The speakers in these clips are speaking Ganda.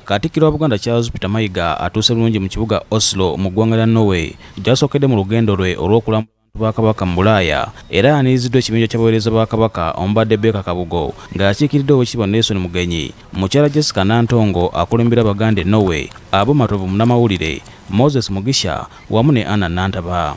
Katikkiro wa Buganda Charles Peter Mayiga atuuse bulungi mu kibuga Oslo mu ggwanga lya Norway gy'asookedde mu lugendo lwe olw'okulambula abantu ba Kabaka mu Bulaaya era ayaniriziddwa ekibinja ky'abaweereza ba Kabaka omubadde Baker Kabugo ng'akiikiridde Oweekitiibwa Nelson Mugenyi, Mukyala Jessica Nantongo akulembera Abaganda e Norway, Abo Matovu munnamawulire, Moses Mugisha wamu ne Anna Nantaba.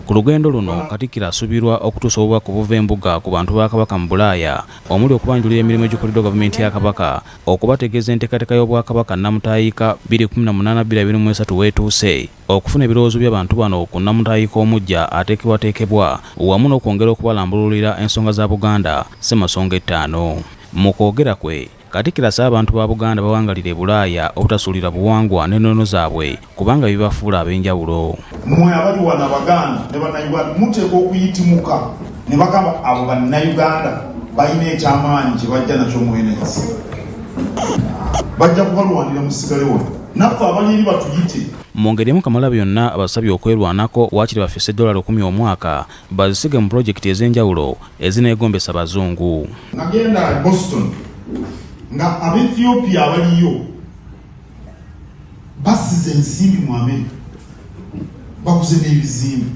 Ku lugendo luno Katikkiro asuubirwa okutuusa obubaka obuva embuga ku bantu ba Kabaka mu Bulaaya omuli okubanjulira emirimu egikoleddwa gavumenti ya Kabaka, okubategeeza enteekateeka y'Obwakabaka Nnamutaayiika 2018-2023 weetuuse, okufuna ebirowoozo by'abantu bano ku Nnamutaayiika omuggya ateekebwateekebwa wamu n'okwongera okubalambululira ensonga za Buganda Ssemasonga ettaano. Mu kwogera kwe, Katikkiro asaba abantu ba Buganda abawangalira e Bulaaya obutasuulira buwangwa n'ennono zaabwe kubanga bibafuula ab'enjawulo. Mmwe abali wano Abaganda ne Bannayuganda muteekwa okuyitimuka ne bagamba abo Bannayuganda balina ekyamaanyi kye bajja nakyo mu eno ensi, bajja kubalwanira musigale wano naffe abali eri batuyite. Mu ngeri emu Kamalabyonna abasabye okwerwanako waakiri bafisse ddoola lukumi omwaka bazisige mu pulojekiti ez'enjawulo ezineegombesa Bazungu. Nagenda e Boston nga Abaethiopia abaliyo basize ensimbi mu Amerika baguze n'ebizimbe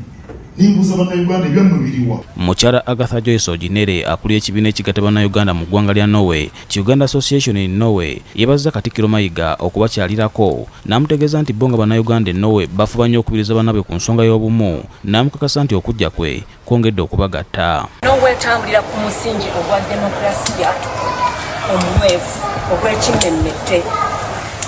nembuuza Bannayuganda ebyammwe biriwa? Mukyala Agatha Joyce Oginere akulira ekibiina ekigatta Bannayuganda mu ggwanga lya Norway ki Uganda Association in Norway yeebazizza Katikkiro Mayiga okubakyalirako n'amutegeeza nti bo nga Bannayuganda e Norway bafuba nnyo okukubiriza bannaabwe ku nsonga y'obumu n'amukakasa nti okujja kwe kwongedde okubagatta. Norway etambulira ku musingi ogwa demokulasiya omunywevu ogw'ekimmemmette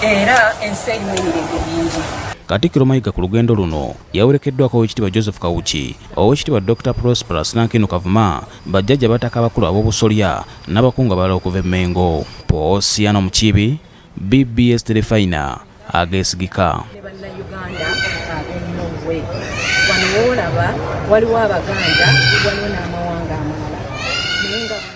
era ensi erimu emirembe mingi. Katikkiro Mayiga ku lugendo luno yawerekeddwako Oweekitiibwa Joseph Kawuki, Oweekitiibwa Dokita Prosperous Nankindu Kavuma, Bajjajja Abataka abakulu ab'obusolya n'abakungu abalala okuva e Mmengo. Posiano Mukiibi, BBS Terefayina, ageesigika. Ne Bannayuganda ab'e Norway. Wano w'olaba waliwo Abaganda, waliwo n'amawanga amalala naye nga.